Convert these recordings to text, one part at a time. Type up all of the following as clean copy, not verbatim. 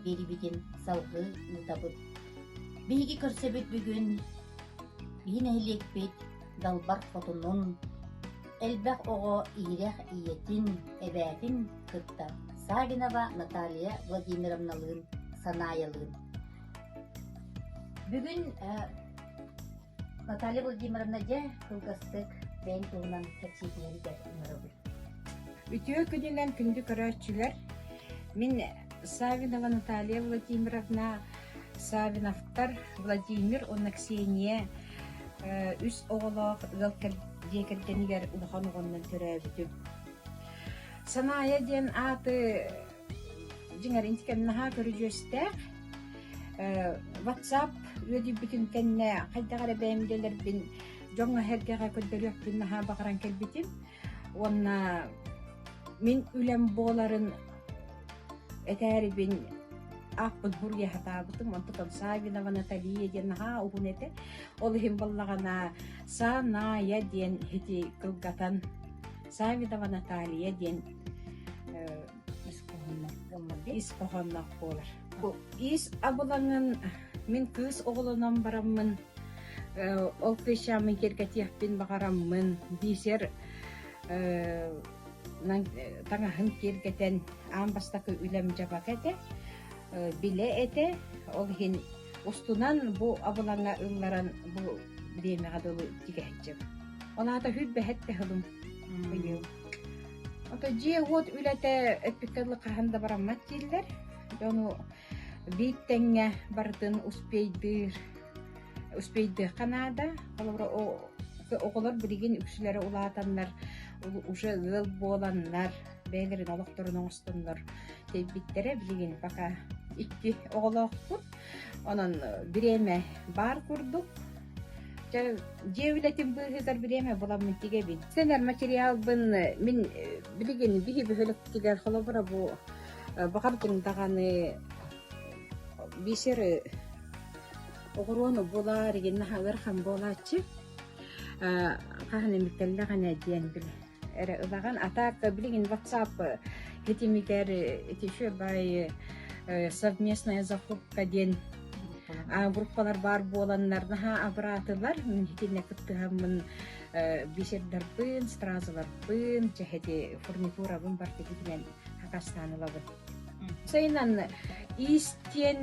биэрибитин салҕыы ыытабыт. Биһиги көрсөбүт бүгүн биһи нэһилиэкпит Далбар Хотунун, элбэх оҕо иһирэх ийэтин, эбээтин кытта Савинова Наталья Владимировналыын Санаайалыын. Бүгүн Наталья Владимировна дьэ кылгастык бэйэҥ туһунан кэпсиитинэригэр ыҥырабын. Үтүө күнүнэн күндү көрөөччүлэр! Мин Савинова Наталья Владимировна Савиновтар Владимир уонна Ксения үс оҕолоох ыал дьиэ кэргэнигэр улахан оҕоннон төрөөбүтүм. Санаайа диэн ааты дьиҥэр интикэн наһаа көрүдьүөстээх. WhatsApp үөдүйбүтүн кэннэ хайдах эрэ бэйэм үлэлэрбин дьоҥҥо-сэргэҕэ көрдөрүөхпүн наһаа баҕаран кэлбитим. Уонна мин үлэм буоларын этээрибин ааппын суруйа сатаабытым. Онтукам Савинова Наталья диэн наһаа уһун этэ. Ол иһин буоллаҕына Саная диэн ити кылгатан Савинова Наталья диэн ис хоһоонноох буолар. Ис абылаҥын мин кыыс оҕолонон бараммын ол кыысчааммын киэргэтиэхпин баҕараммын бисер таҥаһын киэргэтэн аан бастакы үлэм дьабака этэ, билэ этэ. Ол иһин устунан бу абылаҥҥа ылларан бу бириэмэҕэ дылы тигэһиччим. Ол аата хүрбэһэт тэһылым быйыл. Ото дьиэ-уот үлэтэ эппиккэ дылы хаһан да бараммат дииллэр. Дьону биир тэҥҥэ барытын успейдыыр, успейдыахха наада. Холобура, оҕолор билигин үксүлэрэ улаатаннар, уже ыал буоланнар, бэйэлэрин олохторун оҥостоннор тэйбиттэрэ. Билигин пока икки оҕолоохпут. Онон бириэмэ баар курдук. Дьэ, дьиэ үлэтин быыһыгар бириэмэ буламмын тигэбин. Сэнэр материалбын мин билигин биһи бөһүөлэкпитигэр холобура бу баҕардыҥ даҕаны бисер оҕуруону булаар игин наһаа ыарахан буолааччы. Хаһан эмит кэллэҕинэ диэн били эрэ ылаҕын. А так билигин WhatsApp ситимигэр ити үчүгэй совместная закупка диэн группалар баар буоланнар наһаа абыраатылар. Мин итиннэ кыттыһаммын бисердарбын, стразаларбын, чэһэти фурнитурабын барытын хакастаан ылабын. Сайынан иис диэн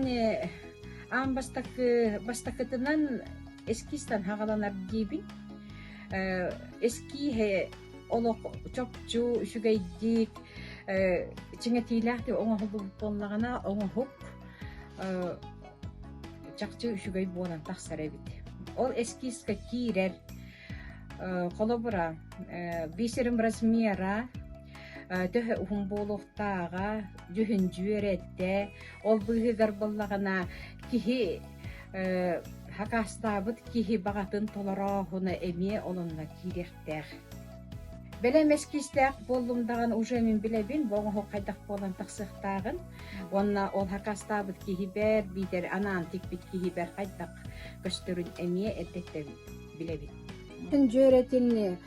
аан бастакы бастакытынан эскизтан хаҕаланар диибин. Эскииһэ олох чопчу үчүгэйдик чиҥэтиилээхтик оҥоһуллубут буоллаҕына оҥоһук чахчы үчүгэй буолан тахсар эбит. Ол эскизка киирэр холобура бисерим размера төһө уһун буолуохтааҕа, дьүһүн дьүөрэтэ, ол быыһыгар буоллаҕына киһи хакаастаабыт киһи баҕатын толорооһуна эмиэ олонно киириэхтээх. Бэлэм эскизтээх буоллум даҕаны уже мин билэбин бу оҥоһук хайдах буолан тахсыахтааҕын уонна ол хакаастаабыт киһибэр биитэр анаан тикпит киһибэр хайдах көстөрүн эмиэ эрдэттэн билэбин. Дьүөрэтин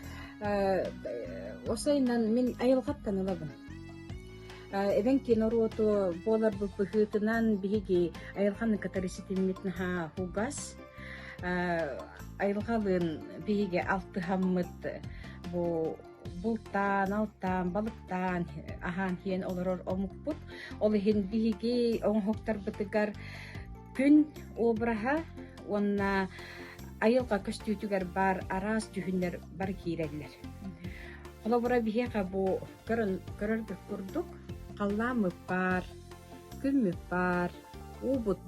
осайынан мин айылҕаттан ылабын. Эбэҥки норуоту буоларбыт быһыытынан биһиги айылҕаны кытары ситиммит наһаа хугас. Айылҕалыын биһиги алтыһаммыт бу бултаан, алтаан, балыктаан аһаан-сиэн олорор омукпут. Ол иһин биһиги оҥоһуктарбытыгар күн обраһа уонна айылҕа көстүүтүгэр баар араас дьүһүннэр бары киирэллэр. Холобура биһиэхэ бу көрөн көрөргүт курдук халлааммыт баар, күммүт баар, уубут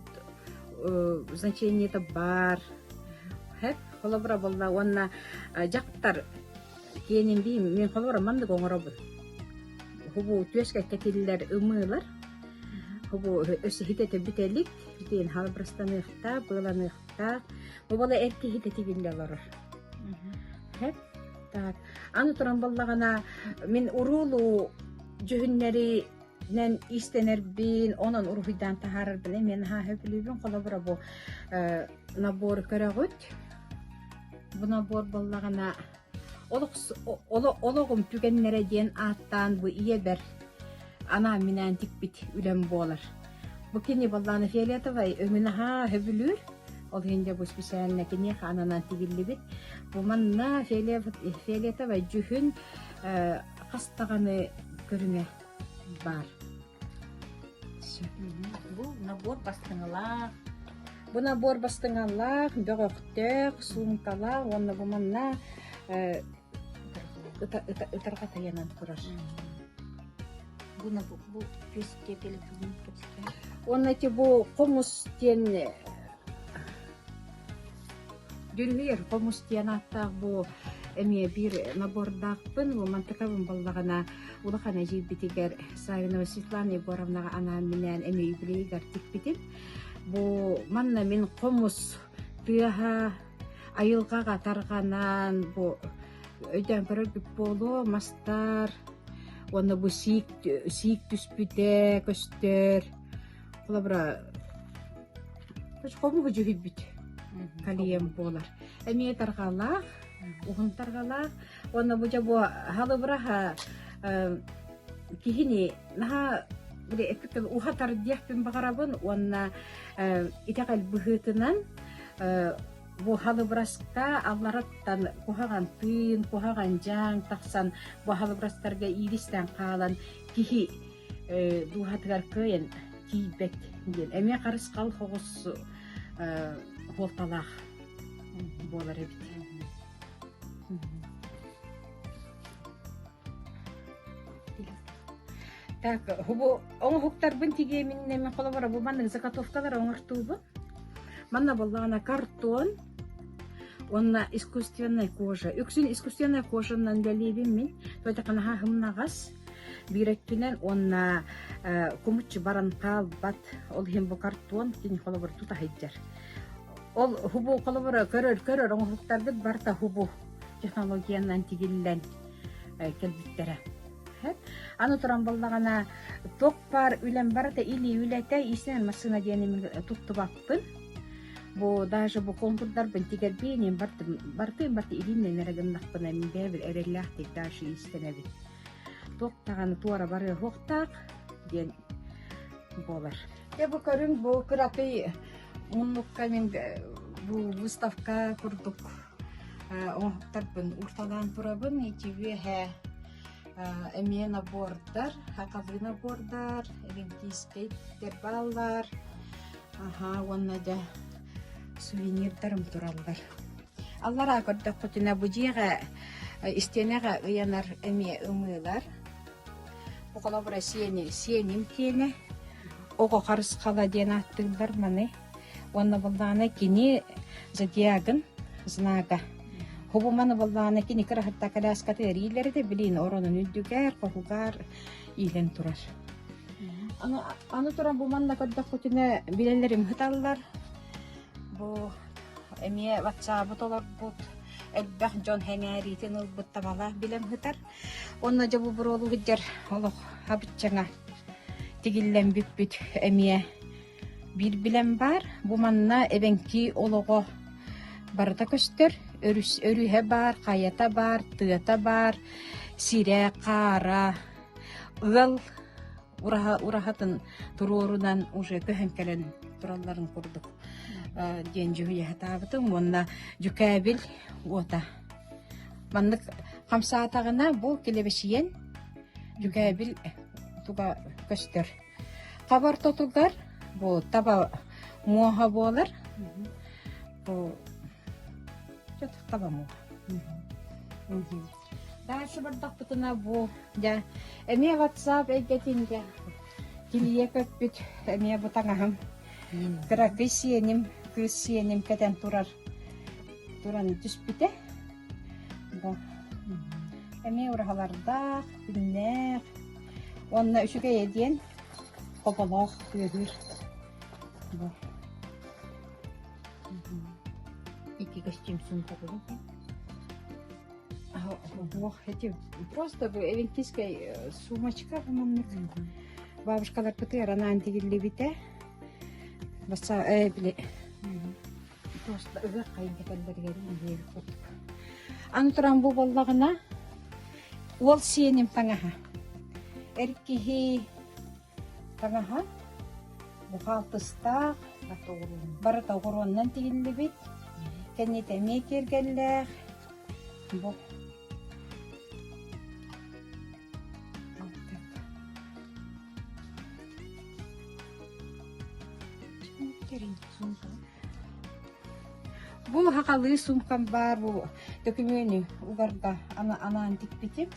значениета баар. Хэп холобура буолла уонна дьахтар киэнин биим мин холобура маннык оҥоробун. Хубу түөскэ кэтиллэр ымыылар хубу өссө хитэтэ бүтэ илик итиэн халбрастаныахтаах, быаланыахтаах. Бу бала эр киһи тигиллэ олорор. Хэп Так, аны туран буоллаҕына, мин уруулуу дьүһүннэринэн иистэнэрбин, онон уруһуйдаан таһаарарбын эмиэ наһаа сөбүлүүбүн. Холобура бу э, набор көрөҕүт. Бу набор буоллаҕына олох олоҕум түгэннэрэ диэн ааттаан бу ийэбэр анаан-минээн тикпит үлэм буолар. Бу кини баллаана фиолетовай өҥүн аһаа сөбүлүүр. Ол иһин дьэ бу специально киниэхэ ананан тигиллибит. Бу манна фиолетовай дьүһүн хас даҕаны көрүҥэ баар. Бу набор бастыҥалаах. Бу набор бастыҥалаах, бөҕөхтөөх, суумкалаах уонна бу манна ытарҕа тайанан турар. Бу бу Уонна ити бу хомус диэн Дьүрүһүйэр хомус диэн ааттаах бу эмиэ биир набордаахпын. Бу мантыкабын баллаҕына улахан эдьиийбитигэр Савинова Светлана Егоровнаҕа анаан-минээн эмиэ юбилейыгар тикпитим. Бу манна мин хомус тыаһа айылҕаҕа тарҕанан бу өйдөөн көрөргүт буолуо мастар уонна бу сиик сиик түспүтэ көстөр холобура хомуһу дьүһүйбүт калием буолар эмиэ тарҕалаах уһун тарҕалаах уонна бу дьэ бу халыбыраһа киһини наһаа били эппиккэ уһатар диэхпин баҕарабын уонна итэҕэл быһыытынан бу халыбыраска аллараттан куһаҕан тыын, куһаҕан дьаҥ тахсан бу халыбырастарга иилистэн хаалан киһи дууһатыгар кыайан тиийбэт диэн эмиэ харысхал соҕус суолталаах буолар эбит. Так, бу оҥоһуктарбын тигиэминнэ мин холобура бу маннык заготовкалар оҥортуубун. Манна буоллаҕына картон уонна искусственная кожа. Үксүн искусственная кожанан үлэлиибин мин. Тойтахана хаһымнаҕас биир өттүнэн уонна кумуччу баран хаалбат. Ол иһин бу картон кини холобур тута сылдьар. Ол хубу холобура көрөр көрөр оҥоһуктарбыт барыта хубу технологиянан тигиллэн кэлбиттэрэ. Аны туран буоллаҕына, туох баар үлэм барыта илии үлэтэ, иистэнэр массыына диэни мин туттубаппын. Бу даже бу контурдарбын тигэрбиин бартым бартыын барты илиимнэн эрэ гыннахпына мин бэйэбэр эрэллээхтик даже иистэнэбин. Туох даҕаны туора барыа суохтаах диэн буолар. Дьэ бу көрүҥ бу кыракый муннукка мин бу выставка курдук оҥоһуктарбын уурталаан турабын. Ити үөһэ эмиэ набордар, сахалыы набордар, олимпийскайдар бааллар. Аһаа уонна дьэ сувенирдарым тураллар. Аллараа көрдөххүтүнэ бу дьиэҕэ истиэнэҕэ ыйанар эмиэ ымыылар. Бу холобура сиэни сиэним киэнэ оҕо харысхала диэн ааттыыллар маны. Уонна буоллаҕына кини зодиагын знага. Хобуманы буоллаҕына кини кыраһытта коляската эриилэр этэ билин оронун үрдүгэр, хоһугар иилэн турар. Аны, аны туран бу манна көрдөххүтүнэ билэлэрим ыталлар. Бу эмиэ ватсаабы толорбут элбэх дьон сэҥээриитин ылбыт табалаах билэн сытар. Уонна дьэ бу буруолу сылдьар олох хабыччаҥа тигиллэн бүппүт эмиэ биир билэн баар. Бу манна эбэҥки олоҕо барыта көстөр. Өрүс өрүһэ баар, хайата баар, тыата баар, сирэ, хаара, ыал ураһа ураһатын туруорунан уже көһөн кэлэн туралларын курдук диэн дьүһүйэ сатаабытым уонна дьүкээбил уота маннык хамсаатаҕына бу килэбэчийэн дьүкээбил туга көстөр хабар тотугар бу таба муоһа буолар бу таба муоһа Дальше бардахпытына бу дьэ эмиэ WhatsApp эйгэтин дьэ килийэ көппүт эмиэ бу таҥаһым кыракый сиэним кыыс сиэним кэтэн турар туран түспүтэ бу эмиэ ураһалардаах күннээх уонна үчүгэйэ диэн хоболоох тыаһыыр бу Ити костюм сумка Ох, эти просто эвентийская сумочка маннык бабушкаларбытыгар анаан тигиллибитэ. Баса били просто ыһыах хайын кэтэллэригэр диэбит курдук. Аны туран бу буоллаҕына уол сиэним таҥаһа. Эр киһи таҥаһа. Бу хаалтыстаах, барыта оҕуруоннан тигиллибит. Кэннитэ эмиэ киэргэллээх. Бу Бу хахалыы суумкам баар бу дөкүмүөнү угарга анаан тикпитим.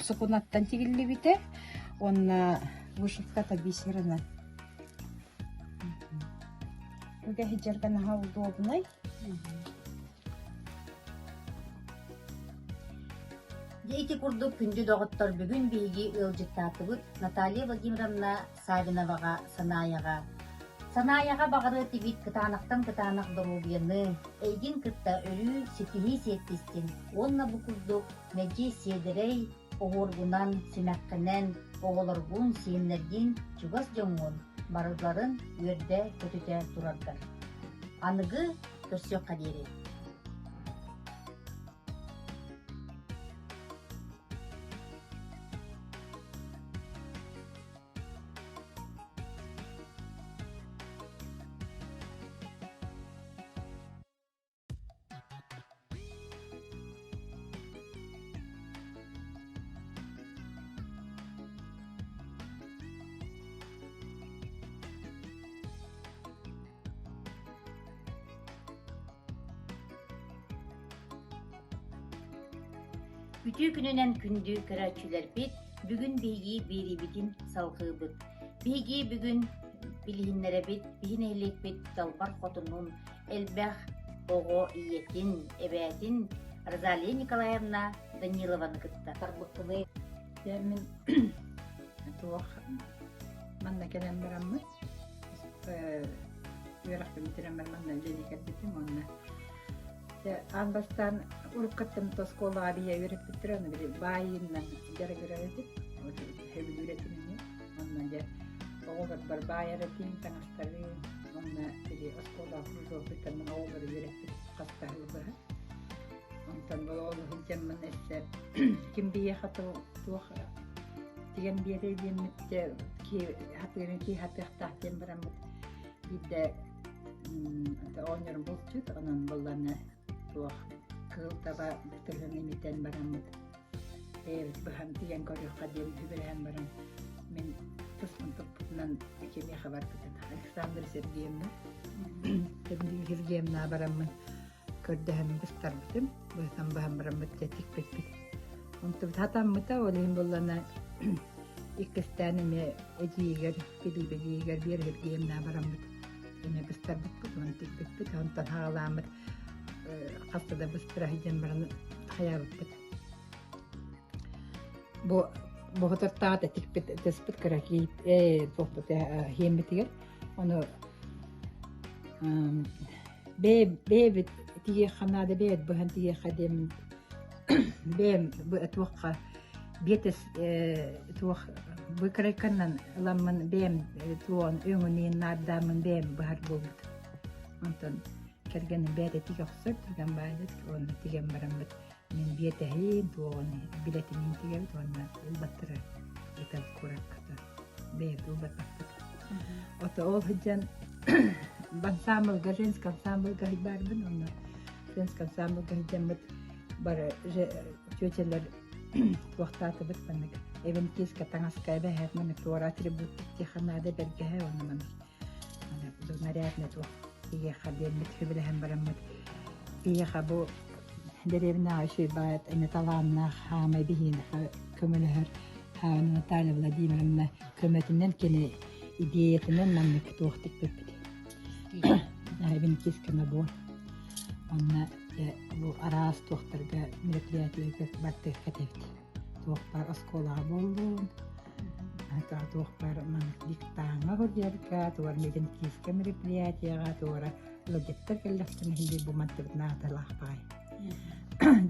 Сукунаттан тигиллибитэ уонна вышивката бисерынан. Үгэһи наһаа удобнай. Дьэ ити курдук күндү доҕоттор бүгүн биһиги ыалдьыттаатыбыт Наталья Владимировна Савиноваҕа Санаайаҕа. Санаайаҕа баҕарыа этибит кытаанахтан кытаанах доруобуйаны, эйигин кытта өрүү ситиһии сиэттистин уонна бу курдук мэлдьи сиэдэрэй оһуоргунан, симэххинэн оҕолоргун, сиэннэргин, чугас дьоҥҥун барыларын үөрдэ-көтүтэ тураргар. Аныгы көрсүөххэ диэри. Үтүө күнүнэн күндү көрөөччүлэрбит, бүгүн биһиги биэриибитин салҕыыбыт. Биһиги бүгүн билиһиннэрэбит, биһи нэһилиэкпит Далбар Хотунун элбэх оҕо ийэтин, эбээтин Розалия Николаевна Данилованы кытта тарбыккыны. Мин туох манна кэлэн бараммыт үөрэхпин бүтэрэн баран манна үлэлии кэлбитим уонна аан бастаан уруккаттан оскуолаҕа биһиэ үөрэппиттэрэ ону били баайыыннан дьарыгырар этим сөбүлүүр этим эмиэ онно дьэ оҕолорбор баайар этим таҥастары уонна били оскуолаҕа кружокпуттан оҕолору үөрэппит хастаһыы быһа онтон ол сылдьаммын өссө ким биһиэхэ туох тигэн биэрэй диэммит дьэ хатыырын кии хатыахтаах диэн бараммыт биирдэ оҕонньорум булчут онон булланы туох кыыл таба тыһын имитэн бараммыт бэйэбит быһан тигэн көрүөххэ диэн сүбэлэһэн баран мин туспун туппутунан кимиэхэ барбытын Александра Сергеевна Сергеевна бараммын көрдөһөн быстарбытым быһан быһан бараммыт дьэ тикпиппит онтубут хатаммыта ол иһин буллана иккистээн эмиэ эдьиийигэр Филипп эдьиийигэр Вера Сергеевна бараммыт эмиэ быстарбыппыт уонна тикпиппит онтон хаалааммыт хаста да быстара сылдьан баран хайаабыппыт бу боһутартаҕа тикпит тыспыт кыракий ээ туохпут хиэммитигэр ону бэйэбит тиийиэххэ наада бэйэбит быһан тиийиэххэ диэммин бэйэм туохха биэтэс туох быкрайканнан ыламмын бэйэм туоҕун өҥүнүүн наардааммын бэйэм быһар буолбут онтон кэргэним бэйэтэ тигэ охсор түргэн баайдык уонна тигэн бараммыт мин биэтэһин туоҕун билэтиниин тигэбит уонна ылбаттара итал куоракка бэйэбит ылбатахпыт ото ол сылдьан ансаамбылга женский ансаамбылга баарбын онно женский ансаамбылга сылдьаммыт бары тетялар туохтаатыбыт маннык эвентиска таҥаска эбэһээт маннык туора атрибут тиэхэ наада бэргэһэ уонна маннык нарядный туох тиийиэххэ диэммит сөбүлэһэн бараммыт биһиэхэ бу дэриэбинэҕэ үчүгэй баайат эмэ талааннаах хаамай биһиэхэ көмөлөһөр Хаана Наталья Владимировна көмөтүнэн кини идеятынан маннык туох тикпиппит эвентиска набор онно бу араас туохтарга мероприятиеларга бартыахха этэбит туох баар оскуолаҕа буоллун туох баар маннык диктаҥҥа сылдьарга туора мединкиискэ мероприятиеҕа туора ыалдьыттар кэллэхтэринэ иһин бу мантыбыт наадалаах баҕайы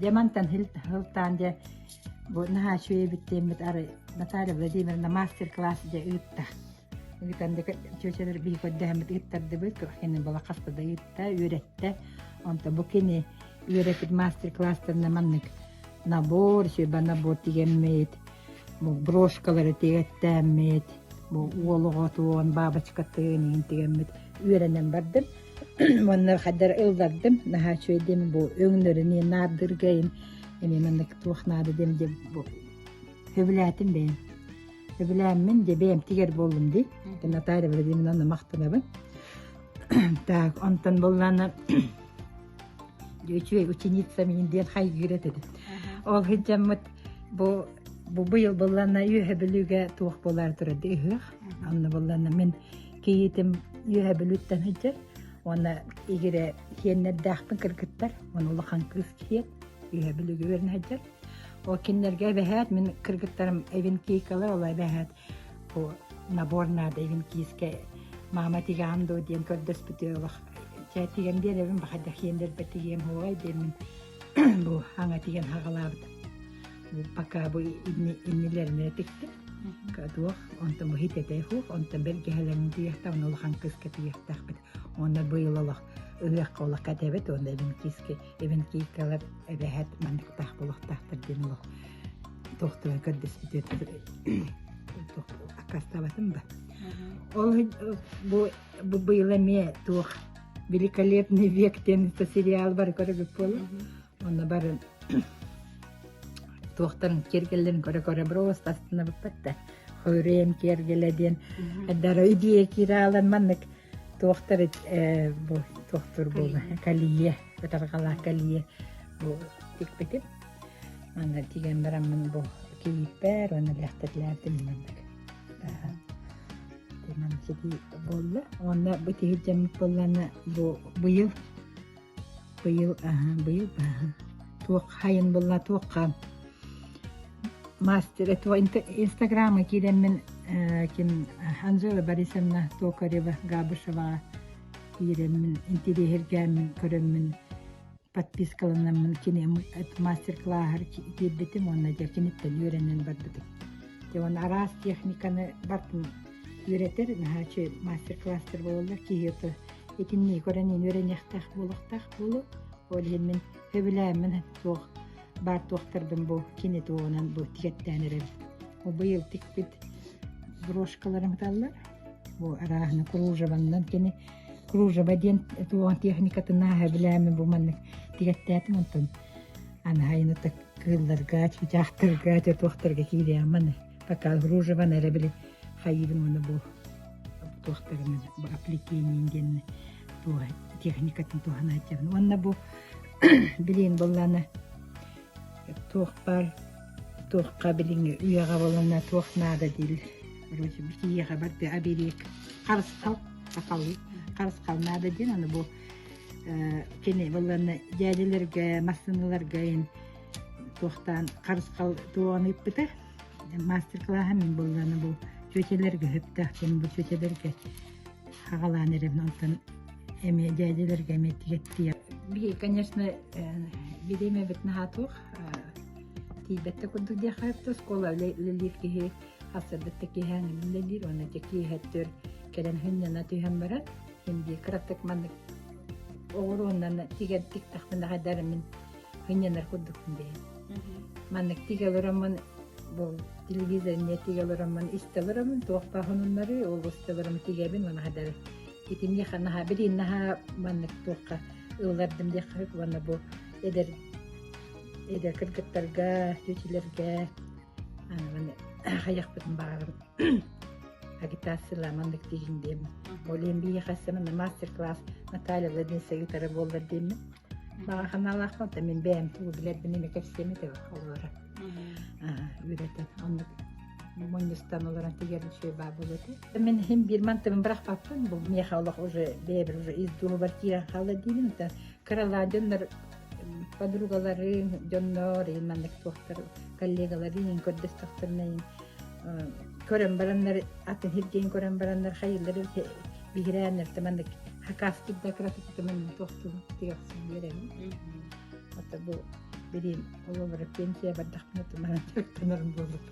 дьэ мантан сылтаан дьэ бу наһаа үчүгэй эбит диэммит арай Наталья Владимировна мастер-класс дьэ ыытта ыытан чүөчэлэр биһи көрдөһөммүт ыыттардыбыт кини була хаста да ыытта үөрэттэ онтон бу кини үөрэппит мастер-класстарына маннык набор сүбэ набор тигэммит брошкалары тигэттээммит. Бу уол оҕотуон, бабочкатын иһин тигэммит үөрэнэн бардым. Уонна хайдах ыллардым, наһаа үчүгэйдим бу өҥнөрүн наардыргайын эмиэ маннык туох наада диэн дьэ бу сөбүлээтим бэйэм. Сөбүлээммин дьэ бэйэм тигэр буоллум дии. Наталья Владимировна махтанабын. Так, онтон буоллаана үчүгэй ученица миин диэн хайгыыр этэ. Ол сылдьаммыт бу бу быйыл буоллаана Үөһэ Бүлүүгэ туох буолаары турар ыһыах. Онно буоллаана мин кийиитим Үөһэ Бүлүүттэн сылдьар. Уонна игирэ сиэннэрдээхпин кыргыттар. Уонна улахан кыыс киһи Үөһэ Бүлүүгэ үөрэнэ сылдьар. Ол кинилэргэ эбэһээт мин кыргыттарым эвенкийкалар ол эбэһээт бу набор наада эвенкийскэ мама тигэҕин дуо диэн көрдөспүтү олох чэ тигэн биэрэбин бахайда хиэннэрбэр тигиэм уоҕай диэммин бу аҥа тигэн хаҕалаабытым бу пока бу иннилэринэ тиктим туох онтон бу хитэтэ хуох онтон бэргэһэлэрин тигиэхтээх онно улахан кыыска тигиэхтээхпит уонна быйыл олох ыһыахха олох кэтэбит уонна эвенкийскэ эвенкийкалар эбэһэт манныктаах буолуохтаахтар диэн олох туохтугар көрдөспүтү аккаастаабатым да. Ол бу бу быйыл эмиэ туох великолепный век диэн сериал бары көрөбүт буолла. Онно бары туохтарын киэргэллэрин көрө-көрө просто астынабыппат да. Хөрүөм киэргэлэ диэн дара идея киирэ маннык туохтар бу туохтур буолла калие ытарҕалаах калие бу тикпитим. Манна тигэн бараммын бу кийииппэр уонна лэхтэтилээтим маннык. Манна сити буолла. Уонна бу тиһирдьэммит буоллаана бу быйыл быйыл аха быйыл туох хайын буолла туохха мастер этого инстаграмы киирэммин ким Анжела Борисовна Токарева Габышева киирэммин интириэһиргээммин көрөммүн подпискаланаммын кини мастер-класс киирбитим уонна дьэ киниттэн үөрэнэн барбытым. Дьэ уонна араас техниканы бартын үөрэтэр наһаа үчүгэй мастер-класстар буолаллар киһи ото итиннии көрөн үөрэниэхтээх буолуохтаах буолуо. Ол иһин мин сөбүлээммин туох баар туохтарбын бу кини туоҕунан бу тигэттээн эрэбин. Бу быйыл тикпит брошкаларым ыталлар. Бу арааһына кружеваннан кини кружева диэн туоҕун техникатын ааһа билээмин бу маннык тигэттээтим онтон анаһайын ытык кыылларга, чыычаахтарга, туохтарга киириэҕим маны пока кружеваны эрэ били хайыыбын уонна бу туохтарынан бу аппликениин диэн туох техникатын туһанааччыбын уонна бу билиэн буоллаана туох баар туохха билиҥҥи үйэҕэ буоллаана туох наада дииллэр короче киһиэхэ барда оберег харысхал сахалыы харысхал наада диэн аны бу кини буоллаана дьээдьэлэргэ массыыналарга ин туохтаан харысхал туоҕун ыыппыта мастер-класса мин буоллаана бу чүөчэлэргэ сөптөөх диэн бу чүөчэлэргэ хаҕалаан эрэбин онтон эмиэ дьээдьэлэргэ эмиэ тигэттиэ биһи конечно бириэмэбит наһаа туох тиийбэттэ курдук диэххэ сөп оскуола үлэлиир киһи сарсыардатта киэһээҥи үлэлиир уонна дьэ киэһэттэр кэлэн сынньана түһэн баран син биир кыратык маннык оҕуруоннан тигэн тиктахпына хайдары мин сынньанар курдукпун бэйэм. Маннык тигэ олороммун бу телевизор не тигэ олороммун истэ олороммун туох баһынуннары ол истэ олороммун тигэбин уонна хайдары итинниэхэ наһаа билин наһаа маннык туохха ыллардым диэххэ уонна бу эдэр эдэр кыргыттарга чүчүлэргэ аны хайахпытын баҕарабын агитациялаа маннык тигин диэммин ол иһин биһиэхэ манна мастер-класс Наталья Владимировна ыытара буоллар диэммин баҕа санаалаахпын да мин бэйэм тугу билэрбин эмэ кэпсиэм этэ олоро үөрэтэн оннук мунньустан олорон тигэр үчүгэй баа буолуо этэ мин иһин биир мантыбын бырахпаппын бу миэхэ олох уже бэйэбэр уже из дуһубар киирэн хаалла диибин кыралаан дьоннор подругаларыҥ дьоннор иһин маннык туохтар коллегаларыҥ көрдөстөхтөрүнэ иһин көрөн бараннар атын сиргээн көрөн бараннар хайыыллар биһирээннэр маннык хакаскит да кыратык маннык туохтуун тигэрсэн биэрэбин ото бу билим ололоро пенсия бардахпына туманан дьарыктанарым буолур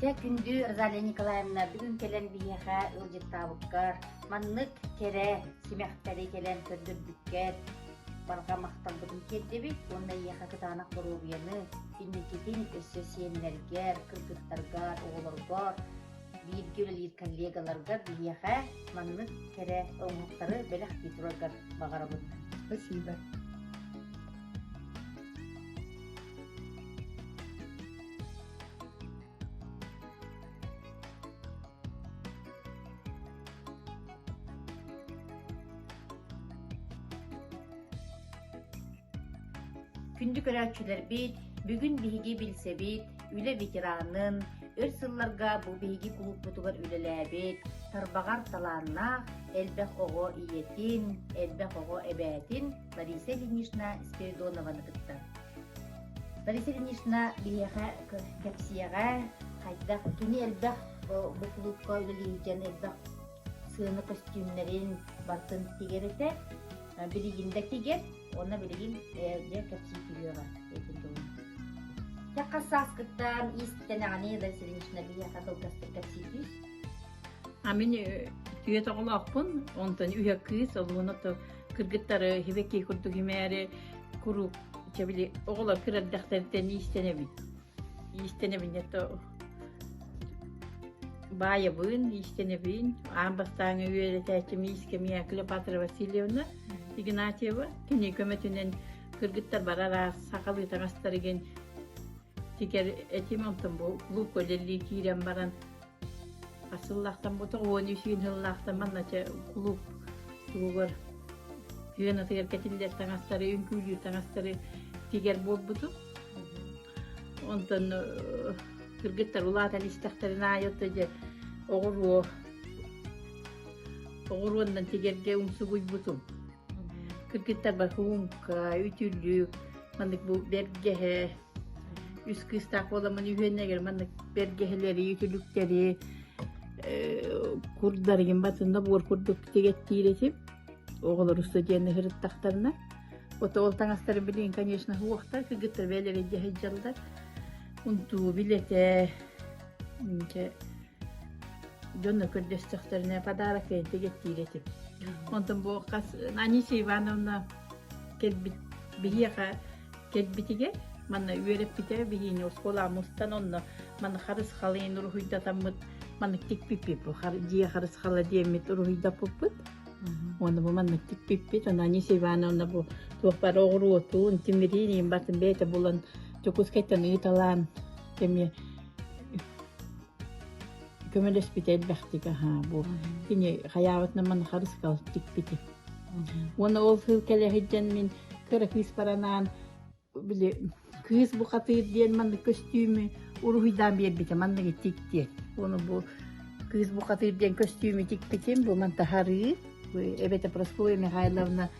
Дьэ, күндү Розалия Николаевна, бүгүн кэлэн биһиэхэ ыалдьыттаабыккар, маннык кэрэ симэхтэри кэлэн көрдөрбүккэр барҕа махталбытын тиэрдэбит уонна эйиэхэ кытаанах доруобуйаны, инникитин өссө сиэннэргэр, кыргыттаргар, оҕолоргор. бииргэ үлэлиир коллегаларгар биһиэхэ маннык кэрэ оҥоһуктары бэлэхтии тураргар баҕарабыт. Спасибо. Күндү көрөөччүлэрбит, бүгүн биһиги билсэбит, үлэ ветеранын, өр сылларга бу биһиги кулууппутугар үлэлээбит, тарбаҕар талааннаах, элбэх оҕо ийэтин, элбэх оҕо эбээтин Лариса Ильинична Спиридонованы кытта. Лариса Ильинична биһиэхэ кэпсиэҕэ хайдах кини элбэх бу кулуупка үлэлиирдэн элбэх сыана көстүүмнэрин барытын тигэр этэ. Билигин да тигэр, уонна билигин дьэ кэпсии түһүөҕэ этин тылын. Дьэ хас сааскыттан иистэнэҕиний Лариса Ильинична биһиэхэ кылгастык кэпсии түс. А мин түөрт оҕолоохпун, онтон үһэ кыыс, олуһун ото кыргыттары хибэкки курдук имээри куруук чэ били оҕолор кыра эрдэхтэриттэн иистэнэбин. Иистэнэбин это баайабын, иистэнэбин. Аан бастааҥҥы үөрэтээччим иискэ Клеопатра Васильевна Игнатьева. Кини көмөтүнэн кыргыттар бар араас сахалыы таҥастарыгын тигэр этим, онтон бу кулуупка үлэлии киирэн баран Сыллаахтан бу 13 сыллаахтан манна чэ кулууп тугугар сыанатыгар кэтиллэр таҥастары, үҥкүүлүүр таҥастары тигэр буолбутум. Онтон кыргыттар улаатан истэхтэрин аайы ото дьэ оҕуруо оҕуруоннан тигэргэ умсугуйбутум. Кыргыттарбар хуумка, үтүлүк, маннык бу бэргэһэ, үс кыыстаах буоламмын үһүөннэгэр маннык бэргэһэлэри, үтүлүктэри курдарыгын батынна буор курдук тигэттиир этим. Оҕолор устудьуонна сырыттахтарына. Ото ол таҥастары билигин, конечно, уохтар, кыргыттар бэйэлэрэ илдьэ сылдьаллар. Унтуу билэтэ, дьэ дьонно көрдөстөхтөрүнэ подарок тигэттиир этим. Онтон бу хас Анисия Ивановна кэлбит биһиэхэ кэлбитигэр манна үөрэппитэ биһиини оскуолаҕа мустан онно манна харысхалыын уруһуйдатаммыт маннык тикпиппит бу дьиэ харысхала диэммит уруһуйдаппыппыт уонна бу маннык тикпиппит онно Анисия Ивановна бу туох баар оҕуруотун тимириин иин батын бэйэтэ булан Дьокуускайтан ыыталаан эмиэ көмөлөспүтэ элбэхтик аһаа бу кини хайаабытынан манна харысхал тикпити уонна ол сыл кэлэ сылдьан мин кыра кыыс баранаан били кыыс бухатыыр диэн маннык көстүүмү уруһуйдаан биэрбитэ манныгы тик диэн уонна бу кыыс бухатыыр диэн көстүүмү тикпитим бу манта харыы эбэтэ Прасковья Михайловна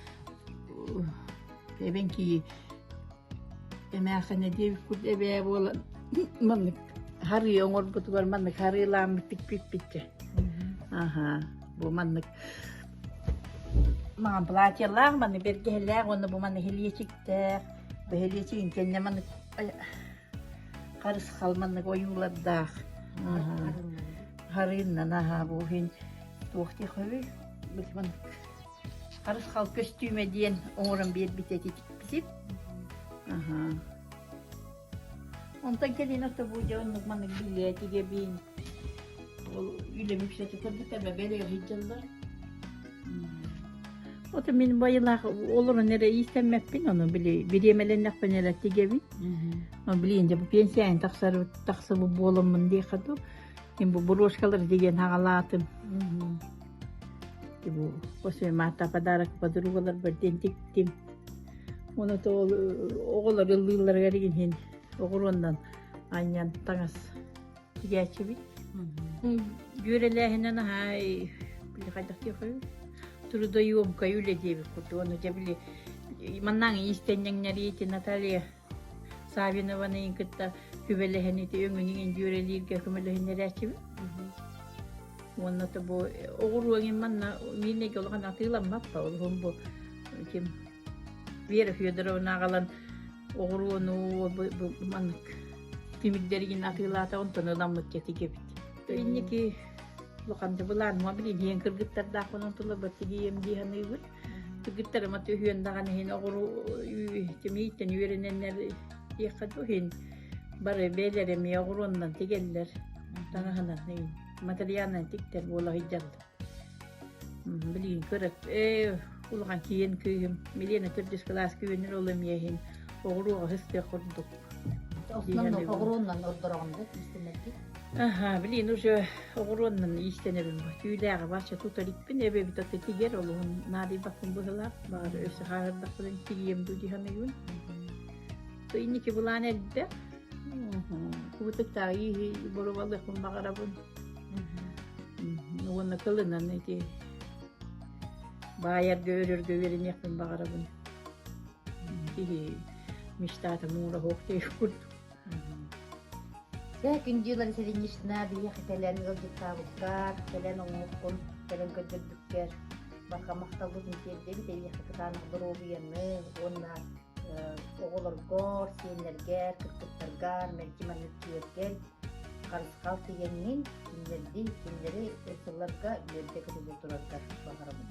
эбэҥкии Эмээхинэ диэбит курдук эбээ буолан маннык харыы оҥорбутугар маннык харыылааммыт тикпиппит Аһаа, бу маннык маҥан платьелаах, маннык бэргэһэлээх уонна бу маннык хилиэчиктээх, бу хилиэчигин кэннэ маннык харысхал маннык ойуулардаах. Аһаа, харыыннан аһаа бу иһин туох диэххэ маннык Харысхал көстүүмэ диэн оҥорон биэрбит этитиппитим. Аһаа. Онтон кэлин ото бу дьэ оннук маннык билиэ тигэбин. Ол үлэм үксэтэ көрбүттэр бэлиэр сылдьаллар. Ото мин байылаах олорон эрэ иистэммэппин, ону били бириэмэлэннэхпинэ эрэ тигэбин. Блин, дьэ бу пенсияны тахсар тахсыбыт буоламмын диэхэ дуу. Мин бу брошкалар диэн хаҕалаатым. Бу после марта подарок подругаларбар диэн тиктим. Уонна ол оҕолор ыллыылларыгар иһин оҕуруоннан анньан таҥас тигээччибит. Дьүөрэлээһинэн аһай били хайдах диэхэй трудоемкай үлэ диэбит курдук. Ону дьэ били маннааҥы иистэнньэҥнэри ити Наталья Савинованы кытта сүбэлэһэн ити өҥүнүн дьүөрэлииргэ көмөлөһүннэрээччибит. Уонна то бу оҕуруоҥин манна миинэйгэ улахан атыыламмаппа улуһун бу ким Вера Федоровна аҕалан оҕуруону бу маннык тимирдэригин атыылаата онтон ыламмыт кэтигэбит. Инники улахан да былааныма билин кыргыттардаахпын онтула тигием дии саныыбын. Кыргыттарым үһүөн даҕаны иһин оҕуру тимииттэн үөрэнэннэр диэххэ дуу иһин бары бэйэлэрэ эмиэ оҕуруоннан тигэллэр таҥаһынан иһин. Материалынан тиктэр буола сылдьаллар. Билигин кыра ээ улахан киэн кыыһым Милена төрдүс кылааска үөрэнэр ол эмиэ иһин оҕуруоҕа сыстыах курдук. Основном оҕуруоннан ордороҕун да иистэнэргит? Аха, билигин уже оҕуруоннан иистэнэбин бу. Түүлээҕи бачча тута иликпин, эбэбит аты тигэр, олуһун наадыйбаппын быһыылаах. Баҕар өссө хааһырдахпына тигиэм дуу дии саныыбын. Инники былаан элбэх. Кубутуктааҕы ииһи боруобалыахпын баҕарабын. Уонна кылынан ити баайарга, өрөргө үөрэниэхпин баҕарабын. Киһи мечтата муура суох диэх курдук. Дьэ, күндү Лариса Ильинична, биһиэхэ кэлэн ыалдьыттаабыккар, кэлэн оҥоһуккун кэлэн көрдөрбүккэр барҕа махталбытын тиэрдэбит эйиэхэ кытаанах доруобуйаны уонна оҕолоргор, сиэннэргэр, кыргыттаргар мэлдьи маннык киэргэл, харысхал тигэммин кинилэрди кинилэри өр сылларга үөрдэ көтүтэ тураргар баҕарабын.